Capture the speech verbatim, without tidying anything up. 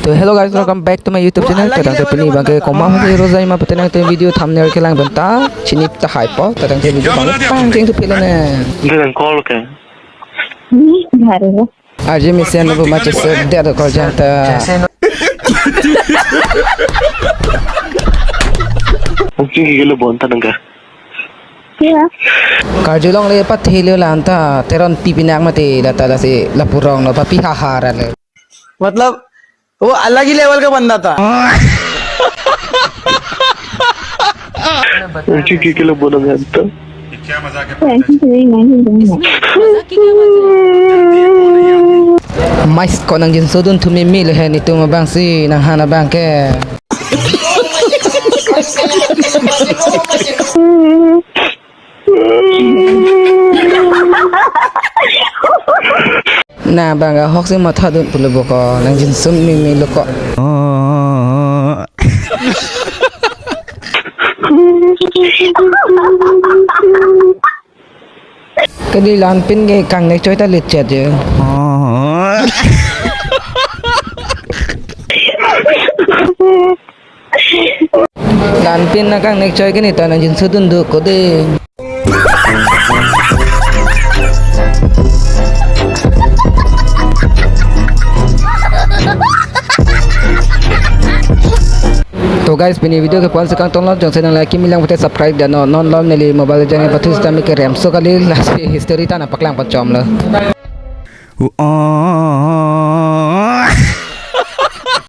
So hello guys, welcome back to my YouTube channel. Tadang te pini abangke komat aphansi roja ma pute nangtum video thumbnail kelang pen ta chinip tahai po. Tadang te video abang pangcheng tu pilo ne. Dia nang call ke? Ni baru. Arje mesen bu ma chese dia do call jang ta. Mungkin gigi lo bonta nangka. Iya. Karjulong le pathelo lanta Teronpi pinak mati lata lasi lapu rong lo papi haha ra le. मतलब वो अलग ही लेवल का बंदा था। Mungkin gigi lo bonang anta. ऐसी तो नहीं, नहीं, नहीं, नहीं। Maisko nangjinsodun thu meme le he netum abangsi nanghan abangke. Na abang ahoksi mathadun pulo boko nangjinso meme lo ko. Kadi lanpin ke kangnek choi ta lit chet je. Lanpin na kangnek choi ke ni ta nangjinso dun do ko de. To guys, pini video ke pon sekang tong lo, jongsi nang like kimi lang pute subscribe dan non non lom neli Mobile Legend pathu sita mi ke remso kali lasi history ta nangpaklang pon chom lo.